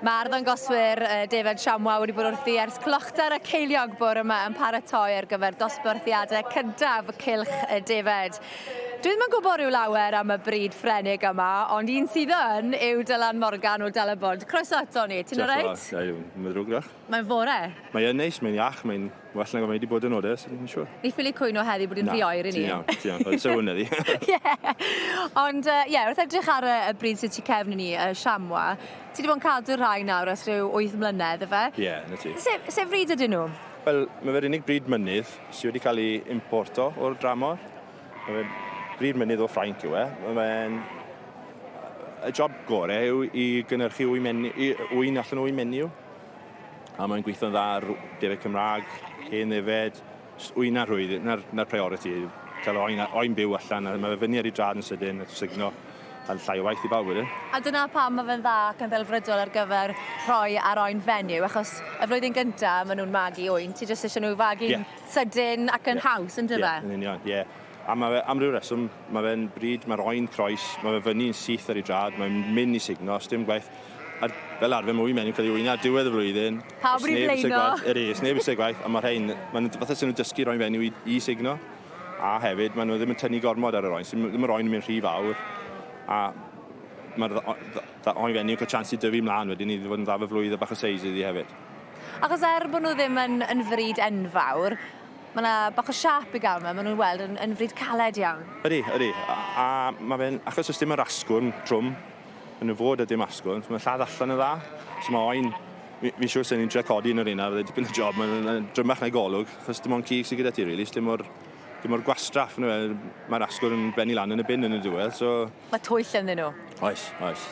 Mae arddangoswyr defaid Chamois wedi bod wrthi ers clochtar y ceiliog bore yma yn paratoi ar gyfer dosbarthiadau cyntaf cylch y defaid. Dwi ddim yn gwybod rhyw lawer am y bryd Ffrenig yma, ond un sydd yn yw Dylan Morgan o Dalybont. Croeso ato ni, ti'n oreit? Diolch yn fawr, mae'n ddrwg diolch. Mae'n fore. Mae yn neis, mae'n iach, mae'n well nag mae wedi bod yn odes, yn siŵr. Ni ffili cwyno heddi bod hi'n rhy oer i ni. Ti'n iawn, ti'n iawn. Oedd sylw heddi. Ie. Ond ie, yeah, wrth edrych ar y, y bryd sydd tu cefn i ni, y chamois, ti wedi bod yn cadw'r rhai nawr ers rhyw 8 mlynedd, ife? Ie, yeah, na ti. Se, se fryd ydyn nhw? Wel, mae fe'r unig bryd mynydd sydd wedi cael ei importo o'r dramor. Mae fe'n bryd mynydd o Ffrainc yw e. Mae fe'n y job gore yw i gynhyrchu wy menu, i, ŵyn allan o wy menyw. A mae'n gweithio'n dda ar defaid Cymraeg, hen ddefed, ŵyn a rhwydd, na'r, na priority, cael oen, oen byw allan, a mae fe fyny ar ei drad yn sydyn, a sugno, a'n llai o waith i bawb wedyn. A dyna pam mae fe'n dda ac yn ddelfrydol ar gyfer rhoi ar oen fenyw, achos y flwyddyn gyntaf maen nhw'n magu ŵyn, ti jyst eisiau nhw fagu'n yeah. sydyn ac yn yeah. haws, yn dyfe? Ie, yeah, yn union, ie. Yeah. A mae fe, am ryw reswm, mae fe'n bryd, mae'r oen croes, mae fe fyny'n syth ar ei drad, mae'n mynd i sugno, dim gwaith. A fel arfer mae wy menyw cael ei wyna ar diwedd y flwyddyn. Pawb wedi bleino. Ydy, os neb eisiau gwaith, a mae rhain, maen nhw fatha sy'n nhw'n dysgu roi'n fenyw i, i sugno. A hefyd, maen nhw ddim yn tynnu gormod ar yr oen, so ddim yr oen yn mynd rhy fawr. A mae'r oen fenyw yn cael chance i dyfu mlaen wedyn i fod yn dda fy flwydd a bach o seis iddi hefyd. Achos er bod nhw ddim yn, yn fryd enfawr, Mae 'na bach o siâp i gael 'ma, maen nhw'n weld yn, yn fryd caled iawn. Ydy, ydy. A, a mae fe'n, achos oes dim yr asgwrn trwm, yn y fod a dim asgwrn, so mae'n lladd allan yn dda. So mae oen, fi'n fi siŵr sy'n ni'n trio codi yn yr un ar dipyn o job, mae'n drymach na'i golwg, achos dim ond cig sydd gyda ti, really, dim o'r, dim o'r gwastraff, mae'r asgwrn yn bennu lan yn y bin yn y diwedd, so... Mae twyll ynddyn nhw. Oes, oes.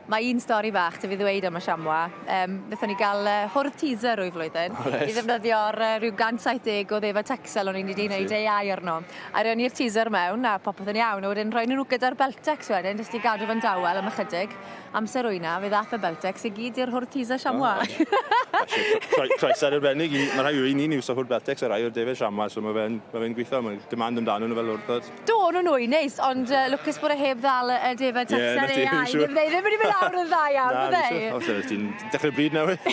Mae un stori fach 'da fi ddweud am y chamois. Yym nethon ni ga'l yy hwrdd teaser ryw flwyddyn. O reit. I ddefnyddio'r yy rhyw 170 o ddefaid Texel o'n i'n 'di neud AI arno. A ro'n i'r teaser mewn a popeth yn iawn a wedyn rhoi nhw gyda'r Beltex wedyn jyst i gadw fe'n dawel am ychydig. Amser wyna fe ddath y Beltex i gyd i'r hwrdd teaser chamois. Croeso arbennig i ma' rhai o un ni'n iwso hwrdd Beltex a rai o'r defaid chamois so ma' fe'n ma' fe'n gwitho ma' demand amdano nhw fel hwrddod. Do, o'n nhw'n wy neis, ond uh, lwcus bod e heb ddal y defaid Texel yeah, AI. Ddim, ddim wedi mynd lawr yn dda iawn, bydde? Na, fi siŵr. Ti'n dechrau bryd newydd.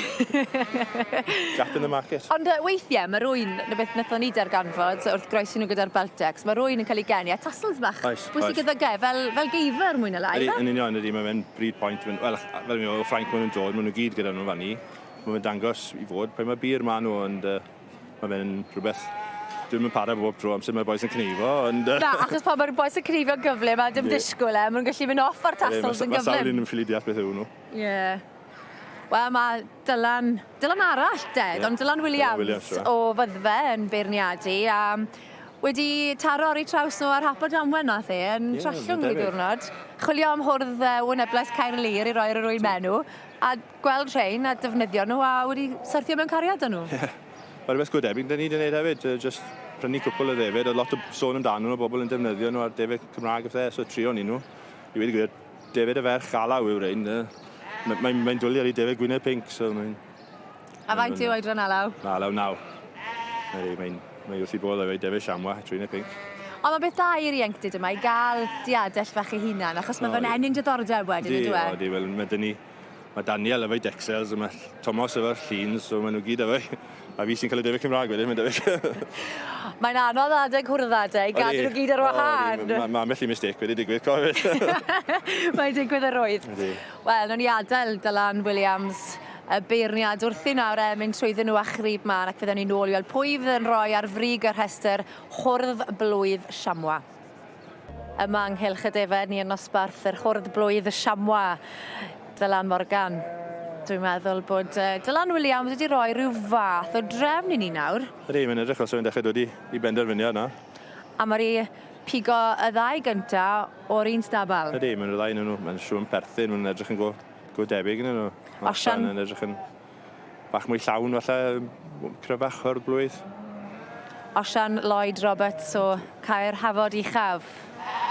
Gap in the market. Ond uh, weithiau, mae rwy'n, na beth wnaethon ni darganfod wrth groesi nhw gyda'r Beltex, mae rwy'n yn cael ei geni a tassels bach. Oes, Bwysig iddo ge, fel, fel geifr mwy na lai. Ydy, yn union, ydy, mae fe'n bryd point. Wel, fel mi o Ffrainc maen nhw'n dod, maen nhw gyd gyda nhw fan ni. Mae fe'n dangos i fod, pe mae bir maen nhw, ond uh, Mae fe'n rhywbeth dwi'm yn para bob tro amser mae'r bois yn cneifo ond yy... Na achos pan mae'r bois yn cneifio'n gyflym a dim disgwyl e ma' nw'n gallu mynd off ar tassels yn gyflym. Ma' sawl un yn ffili deall beth yw nhw. Ie. Wel ma' Dylan, Dylan arall ded, ond Dylan Williams o Fyddfe yn beirniadu a wedi taro ar eu traws nhw ar hap a damwen nath e yn Trallwng ryw ddiwrnod. Chwilio am hwrdd Wynebles Caerlŷr i roi ar yr ŵyn menw a gweld rhein a defnyddio nhw a wedi syrthio mewn cariad â nhw. Ie. Mae rhywbeth go debyg 'da ni 'di neud hefyd, yy jyst prynu cwpwl o ddefed, o'dd lot o sôn amdanyn nhw, bobl yn defnyddio nhw ar defed Cymraeg a phethe, so trio ni nhw. I weud y gwir, defed y ferch Alaw yw rein, yy ma- mae'n mae'n dwli ar ei defed gwyneb pinc, so mae'n... A faint yw oedran Alaw? Ma' Alaw naw. Ydi, mae'n mae wrth 'i bodd efo'i defed chamois, trwynne pinc. Ond mae'n beth da i'r ieuenctid yma i gael diadell fach eu hunan, achos mae fe'n ennyn diddordeb wedyn, on'd yw e? Ydi, odi, wel ma' 'da ni Mae Daniel efo'i Dexels a mae Tomos efo'r Lleans, so maen nhw gyd efo'i... A fi sy'n cael y defaid Cymraeg wedyn, mae'n debyg. Mae'n anodd adeg hwrddadau i gadw nhw gyd ar wahân. Mae ma ambell i mistake wedi digwydd, cofio. Mae'n digwydd yr oedd. Wel, nawn ni adael Dylan Williams y beirniad wrthi nawr e, mynd trwyddyn nhw a chrib mân ac fydden ni nôl i weld pwy fydd yn rhoi ar frig y rhestr hwrdd blwydd chamois. Yma yng Nghylch y Defaid ni yn nosbarth yr Hwrdd Blwydd y Chamois. Dylan Morgan. Dwi'n meddwl bod uh, Dylan Williams wedi rhoi rhyw fath o drefn i ni nawr. Ydy, mae'n edrych fel sef yn dechrau dod i, i benderfyniad na. A mae wedi pigo y ddau gynta o'r un stabal. Ydy, mae'n ddau yn nhw. Mae'n siŵr yn perthyn, mae'n edrych yn go, go debyg yn nhw. Osian. Yn edrych yn Bach mwy llawn falle, cryfach o'r blwydd. Osian Lloyd Roberts o Caer Hafod Uchaf.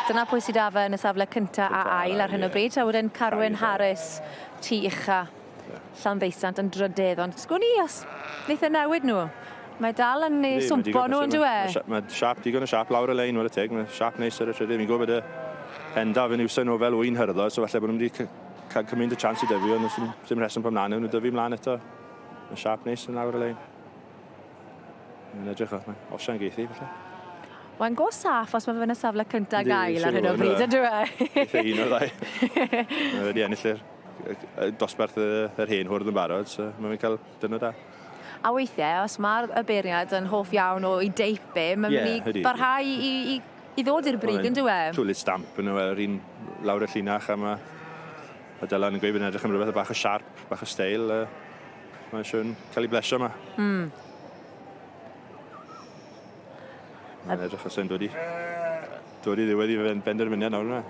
Dyna pwy sydd 'da fe yn y safle cynta a ail ar hyn o bryd. A wedyn Carwyn Harris, Tŷ Ucha, Llanddeusant yn drydydd. Ond sgwn i os wneith e newid nhw. Mae dal yn eu swmpo nhw on'd yw e? Mae siâp, digon o siâp lawr y lein, ware teg. Mae siâp neis ar y trydydd. Fi'n gwybod bod y Endaf yn iwso nhw fel ŵyn hyrddod, so falle bod nhw'n mynd i cael cymaint o chance i dyfu, ond dim, dim rheswm pam na nhw'n dyfu mlaen eto. Mae'n siap neis yn lawr y lein. Mae'n edrych o, mae Osian geithi, felly. Mae'n go saff os mae fe yn y safle cyntaf gael ar hyn o bryd, yndyw e? Eitha un o'r ddau. Mae wedi ennill yr dosbarth yr hen hwrdd yn barod, so mae'n cael dynod da. A weithiau, os mae'r y beirniad yn hoff iawn o'i deip e, mae'n yeah, mynd i barhau i, i, i ddod i'r brig, yn dyw e? Twlid stamp yn yr un lawr y llinach a mae a Dylan yn gweud bod yn edrych am rhywbeth bach o siarp, bach o steil. Mae'n siŵr cael ei blesio yma. Mae'n edrych os e'n dod i dod i ddiwedd i benderfyniad nawr yna.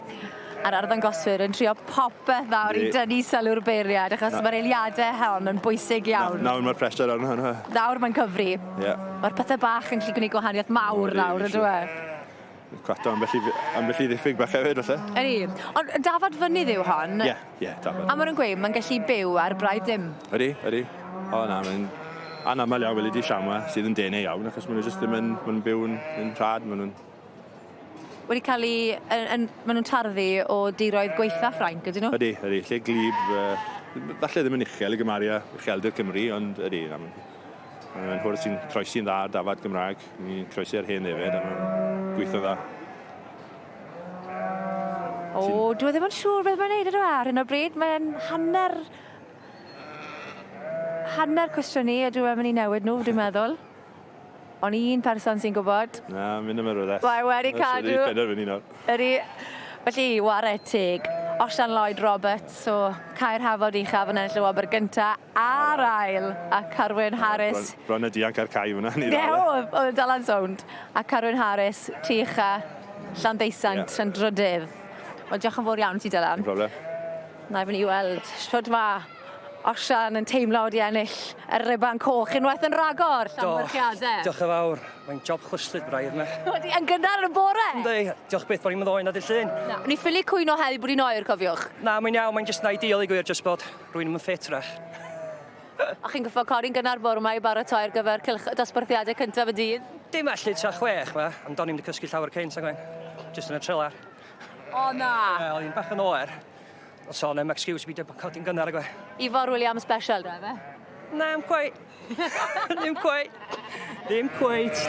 A'r arddangoswyr yn trio popeth nawr i dynnu sylw'r beirniad achos mae'r eiliadau hon yn bwysig iawn. Nawr mae'r pressure arno hwnna. Nawr mae'n cyfri. Ie. Yeah. Mae'r pethau bach yn gallu gwneud gwahaniaeth mawr nawr, ydw e? Cwato ambell i, ambell i ddiffyg bach hefyd, falle. Ydy. Ond dafad fynydd yw hon. Ie, yeah, ie, yeah, dafad. A maen nhw'n gweud, mae'n gallu byw ar braidd dim. Ydy, ydy. O na, mae'n anaml iawn weli di siamwa sydd yn denau iawn, achos maen nhw jyst ddim yn, maen nhw'n byw yn, yn rhad, maen nhw'n wedi cael ei... Yn, yn, maen nhw'n tarddu o diroedd gweitha Ffrainc, ydyn nhw? Ydy, ydy. Lle glib, falle ddim yn uchel i gymharu â ucheldir Cymru, ond ydy, na, mae'n hwrdd sy'n croesi'n dda ar dafad Gymraeg. Ni'n croesi ar hen ddefed a mae'n gweithio'n dda. O, dwi e ddim yn siŵr beth mae'n neud ydw e ar hyn o bryd. Mae'n hanner... hanner cwestiynu a dwi e mynd i newid nhw, dwi'n meddwl. Ond un person sy'n gwybod. Na, mynd am y rywle. Mae wedi cadw. Wedi penderfynu nawr. Ydy. Felly, ware teg. Osian Lloyd Roberts o Caer Hafod Uchaf yn ennill y wobr gynta a'r ail a Carwyn Harris. Bron, bron y dianc ar cae fyna. Ie, oedd, oedd dal yn sownd. A Carwyn Harris, tu ucha, Llanddeusant, yeah. yn drydydd. Wel, diolch yn fawr iawn ti, Dylan. Dim problem. Na i fynd i weld shwd ma Osian yn teimlo wedi ennill y ruban coch unwaith yn rhagor. Llongyfarchiadau. Diolch yn fawr. Mae'n job chwyslyd braidd yma. Wedi yn gynnar yn y bore? Yndi, diolch byth bod ni'n ddoe na dydd Llun. Na, ni ffili cwyno heddi bod hi'n oer, cofiwch. Na, mae'n iawn, mae'n jyst yn ideal i gwir, jyst bod rwy'n yn ffit rach. A chi'n gorfod codi'n gynnar bore yma i baratoi ar gyfer cylch dosbarthiadau cyntaf y dydd? Dim allu tua chwech ma, ond do'n i'm 'di cysgu llawer cynt, nag o'n. Jyst yn y trelar. O na! Wel, oedd hi'n bach yn oer. So o'na excuse i beidio codi'n gynnar nag oedd? Ifor Williams special, do fe? Na, 'im cweit. Ddim cweit. Ddim cweit.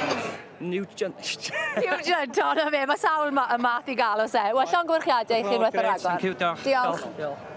Nugent. Nugent, o na fe, mae sawl ma y math i gael os e. Wel, llongyfarchiadau i chi unwaith yn rhagor. Thank you, diolch. Diolch. Diolch.